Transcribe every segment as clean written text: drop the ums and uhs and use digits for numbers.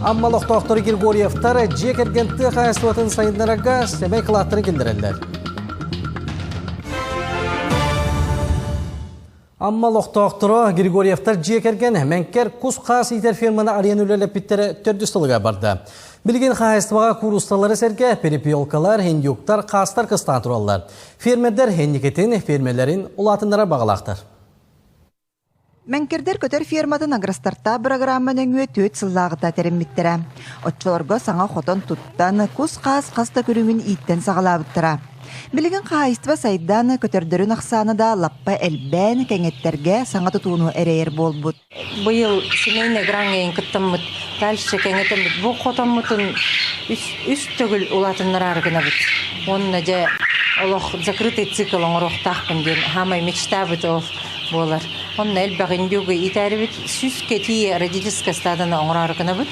Амма олохтоохторо Григорьевтар дьиэ кэргэн тыа хаһаайыстыбатын сайыннарарга сэмэй кылааттарын киллэрэллэр. Амма олохтоохторо Григорьевтар дьиэ кэргэн Мэҥкэр кус-хаас иитэр ферманы арыйан үлэлэппиттэрэ төрдүс сылыгар барда. Билигин хаһаайыстыбаҕа куурусталары сэргэ перепелкалар, индюктар, хаастар кыстаан тураллар. Фермердэр инникитин фермэлэрин улаатыннарар баҕалаахтар. Мэҥкэрдэр көтөр ферматын Агростартап бырагыраамма нөҥүө түөрт сыллааҕыта тэриммиттэрэ. Оччолорго саҥа хотон туттан, кус-хаас хас да көрүҥүн ииттэн саҕалаабыттара. Билигин хаһаайыстыба сайдан, көтөрдөрүн ахсаана да лаппа элбээн, кэҥэттэргэ саҥа тутууну эрэйэр буолбут. Быйыл семейный граҥҥа кыттаммыт, дальше кэҥэтэммит. Бу хотоммутун үс, үс төгүл улаатыннараары гынабыт. Уонна дьэ олох закрытый цикл оҥоруохтаахпын диэн саамай мечтабыт ол буолар. Онно элбэх индюгы иитээрибит сүүскэ тиийэ родительское стадоны оҥороору гынабыт.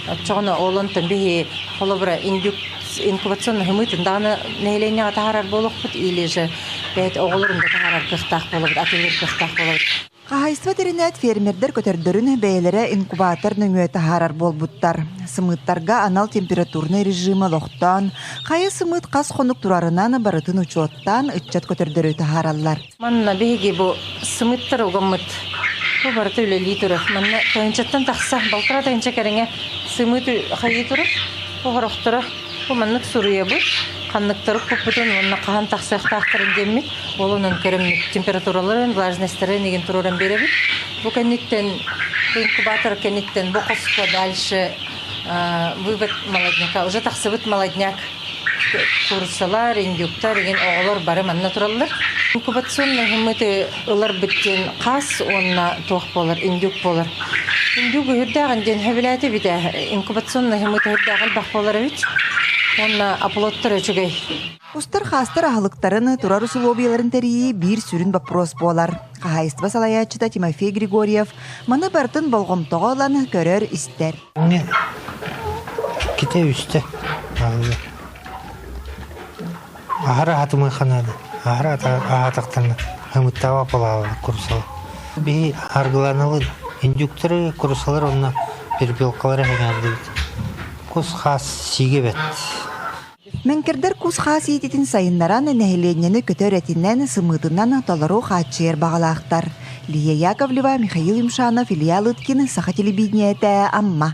Оччоҕуна ол онтон биһи холобура индюк инкубационный хымыытын даҕаны нэһилиэнньэҕэ таһаарар буолуохпут или же бэйэт оҕолорун да таһаарар кыахтаах буолабыт, атыылыыр кыахтаах буолабыт. Хаһаайыстыба тэринээт фермердэр көтөрдөрүн бэйэлэрэ инкубатор нөҥүө таһаарар буолбуттар. Сымыыттарга анал температурнай режим олохтоон, хайа сымыыт хас хонук турарынан барытын учуоттаан ыччат көтөрдөрү таһаараллар. Манна биһиги бу сымыыттар угаммыт бу барыта үлэлии турар. Манна тыһыынчаттан тахса, балтараа тыһыынча кэриҥэ сымыыт хайыы турар. Бу сорохторо бу маннык суруйабыт, ханныктары куппутун уонна хаһан тахсыахтаахтарын диэммит, ол онон көрөммүт температураларын, влажностьтарын игин туруоран биэрэбит. Бу кэнниттэн, бу инкубатор кэнниттэн бу хоско дальше вывод молодняка, уже тахсыбыт молодняк куурусалар, индюктар игин оҕолор бары манна тураллар. Инкубационный хымыты ыларбыт диэн хас уонна туох буолар, индюк буолар. Индюк үһүрдээҕин диэн сөбүлээтэ эбит ээ. Инкубационный хымыт үһүрдээх элбэх буолар эбит. Уонна оплоттар үчүгэй. Устар хаастар аһылыктарын, турар усулуобуйаларын тэрийии биир сүрүн боппуруос буолар. Хаһаайыстыба салайааччыта Тимофей Григорьев маны барытын болҕомтоҕо ылан көрөр-истэр. Иккитэ үстэ Аһара аһатымыахха наада. Аһара аһаатахтарына ымыттааба палаалар курсалар. Биһи аргыланабыт индюктары курсалар онно перепелкалары сэҥээрдибит. Кус-хаас сиигэ бэт. Мэҥкэрдэр кус-хаас иититин сайыннаран, нэһилиэнньэни көтөр этинэн, сымыытынан толору хааччыйар баҕалаахтар. Лия Яковлева, Михаил Юмшанов, Илья Лыткин, Саха телевидениетэ, Амма.